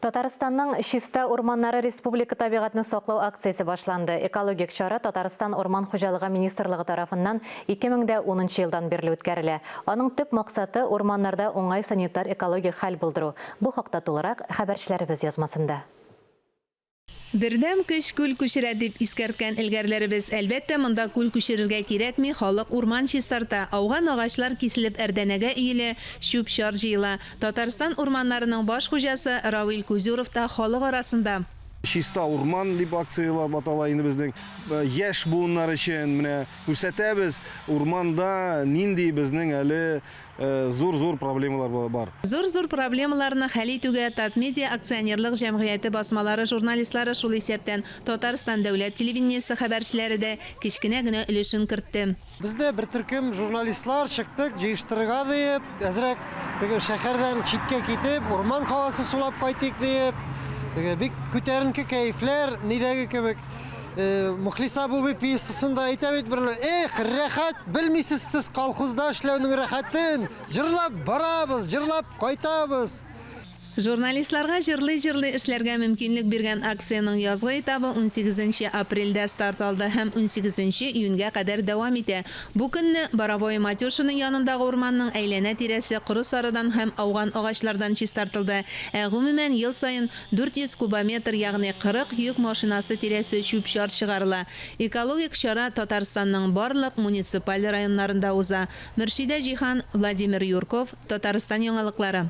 Татарстанның Чиста урманнары республика табигатьне саклау акциясе башланды. Экологик чара Татарстан Урман хуҗалыгы министрлыгы тарафыннан 2010 нчы елдан бирле үткәрелә. Аның төп максаты, урманнарда уңай санитар-экологик хәл булдыру. Бу хакта тулырак, хәбәрчеләребез язмасында. Бердәм көч күл күчерә, дип искәрткән элгәрләребез. Әлбәттә, монда күл күчерергә кирәкми, халык урман чистарта, ауган агачлар киселеп әрдәнәгә өелә, чүп-чар җыела. Татарстан урманнарының баш хуҗасы Равил Кузюров та халык арасында. Чиста урман дип акцияләр атала инде безнең. Яшь буыннар өчен менә күрсәтәбез, урманда нинди безнең әле Зур-зур проблемалар бар. Зур-зур проблемаларны хәл итүгә Татмедиа акционерлык җәмгыяте басмалары журналистлары, шул исәптән Татарстан дәүләт телевидениесе хәбәрчеләре дә кечкенә генә өлешен кертте. Без дә бер төркем журналистлар чыктык җыештырырга диеп, әзрәк теге шәһәрдән читкә китеп, урман һавасы сулап кайтыйк диеп. Теге бик күтәренке кәефләр, нидәге кебек. Мөхлиса Буби пьесасында әйтә бит бер, эх, рәхәт, белмисез сез колхозда эшләүнең рәхәтен, җырлап барабыз, җырлап кайтабыз. Журналистларга җырлый-җырлый эшләргә мөмкинлек биргән акциянең язгы этабы унсигезенче апрельдә старт алды һәм унсигезенче июньгә кадәр дәвам итә. Бу көнне Боровое Матюшино янындагы урманның әйләнә-тирәсе коры-сарыдан һәм ауган агачлардан чистартылды. Ә гомумән, ел саен 400 кубометр, ягъни 40 йөк машинасы тирәсе чүп-чар чыгарыла. Экологик чара Татарстанның барлык муниципаль районнарында уза. Мөршидә Җиһан, Владимир Юрков, Татарстан яңалыклары.